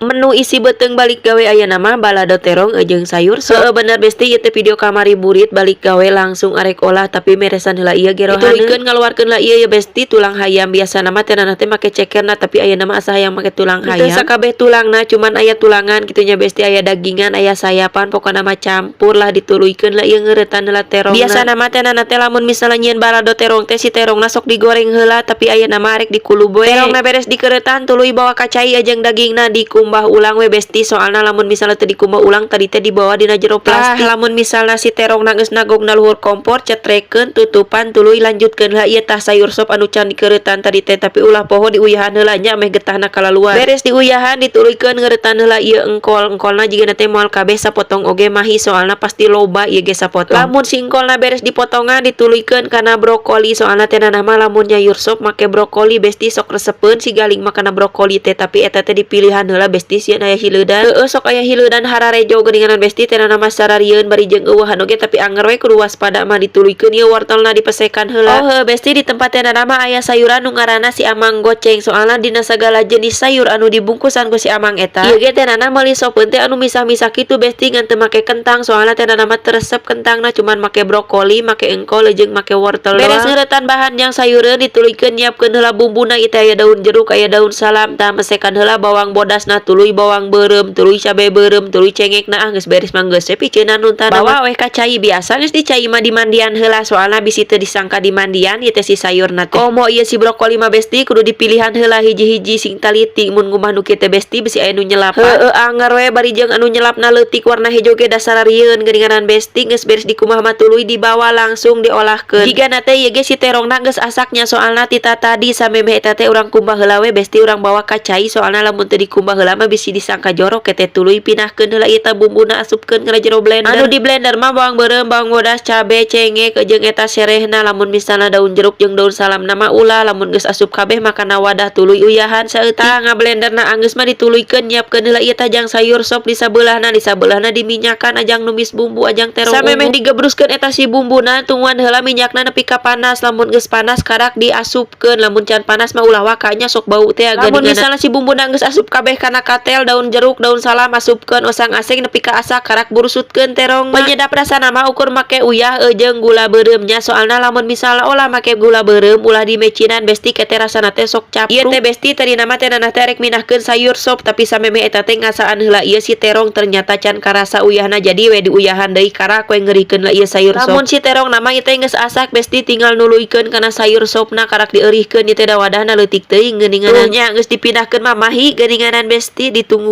Menu isi beuteung balik gawe ayeuna mah balado terong jeung sayur sop. Heueuh, bener, Besti, ieu teh video kamari burit balik gawe langsung arek olah, tapi meresan heula ieu gerohan. Dituluykeun ngaluarkeun lah ieu ya, Besti, tulang hayam. Biasana mah teh teh make cekerna, tapi ayeuna mah asa hayang make tulang hayam. Teu sakabeh tulangna, cuman aya tulangan kitu nya, Besti, aya dagingan, aya sayapan, pokona mah campur lah. Dituluykeun lah ieu ngeuretan heula terongna. Biasana mah teh teh lamun misalnya nyieun balado terong teh si terongna sok digoreng heula, tapi ayeuna mah arek dikulub we. Terongna beres dikeuretan, tuluy bawa ka cai jeung dagingna dikumbah ulang we, Besti, soalna lamun misalnya teu dikumbah ulang tadi teh dibawa dina jero plastik. Lamun misalna si terongna geus nagog na luhur kompor, cetrekeun tutupan, tuluy lanjutkeun lah ieu tah sayur sop anu can dikeuretan tadi teh, tapi ulah poho diuyahan heula nya, meh getahna kalaluar. Beres diuyahan, dituluykeun ngeuretan heula ieu engkol. Engkolna jigana teh moal kabeh, sapotong oge mahi, soalna pasti loba ieu ge sapotong. Lamun si engkolna beres dipotongan, dituluykeun kana brokoli, soalna teh mah lamun nyayur sop make brokoli, Besti, sok resepeun si galing makana brokoli teh, tapi eta teh dipilihan heula, Besti, sieun aya hileudan. Heueuh, sok aya hileudan hararejo geuninganan, Besti, teh mah sararieun bari jeung eueuhan oge, tapi anger we kudu waspada mah. Dituluykeun ieu wortelna, dipesekan heula. Oh heuh, Besti, di tempat teh mah aya sayuran nu ngaranna si Amang Goceng, soalna dina sagala jenis sayur anu dibungkusan ku si Amang eta ieu ge teh meuli sopeun teh anu misah-misah kitu, Besti, ngan teu make kentang, soalna teh mah teu resep kentangna, cuman make brokoli, make engkol jeung make wortel. Beres ngeuretan bahan yang sayureun, dituluykeun nyiapkeun heula bumbuna. Ieu teh aya daun jeruk, aya daun salam. Tah, mesekan heula bawang bodasna, tuluy bawang beureum, tuluy cabe beureum, tuluy cengekna. Ah, geus beres mah geus we piceunan nuntana. Bawa we ka cai biasa, geus di cai mah dimandian heula, soalna bisi teu disangka dimandian ieu teh si sayurna teh. Komo ieu si brokoli mah, Besti, kudu dipilihan heula hiji-hiji sing taliti mun ngumbah nu kieu teh, Besti, bisi aya nu nyelapan. Heueuh, anger we bari jeung anu nyelapna leutik warna hejo ge dasararieun geuninganan, Besti. Geus beres dikumbah mah tuluy dibawa langsung diolahkeun. Jigana teh ieu ge si terongna geus asaknya, soalna tita tadi samemeh eta teh urang kumbah heula we, Besti, urang bawa ka cai, soalna lamun teu dikumbah heula mah bisi disangka jorok teh. Tuluy pindahkeun heula ieu teh bumbuna, asupkeun kana jero blender. Anu di blender mah bawang beureum, bawang bodas, cabe, cengek jeung eta serehna. Lamun misalna daun jeruk jeung daun salamna mah ulah. Lamun geus asup kabeh mah kana wadah, tuluy uyahan saeutik. Ngablenderna anggeus mah, dituluykeun nyiapkeun heula ieu teh jang sayur sop di sabeulahna, di sabeulahna diminyakan ajang numis bumbu ajang terong. Samemeh digebruskeun eta si bumbuna, tungguan heula minyakna nepi ka panas. Lamun geus panas, karak diasupkeun. Lamun can panas mah ulah waka nya, sok bau teh. Lamun misalna si bumbuna geus asup kabeh kana katel, daun jeruk, daun salam asupkeun, osang-aseng nepi ka asak, karak burusutkeun terong. Penyedap rasana mah ukur make uyah jeung gula beureum nya, soalna lamun misalna olah make gula beureum, ulah dimecinan, Besti, kete rasana teh sok capruk. Ieu teh, Besti, tadina mah teh nanah teh rek mindahkeun sayur sop, tapi samemeh eta teh ngasaan heula ieu si terong, ternyata can karasa uyahna, jadi we diuyahan deui, karak we ngeurikeun lah ieu sayur sop. Lamun si terong na mah ieu teh geus asak, Besti, tinggal nuluykeun kana sayur sopna, karak dieurihkeun. Ieu teh da wadahna leutik teuing geuninganan nya. Geus dipindahkeun mah mahi geuninganan, Besti, ditunggu.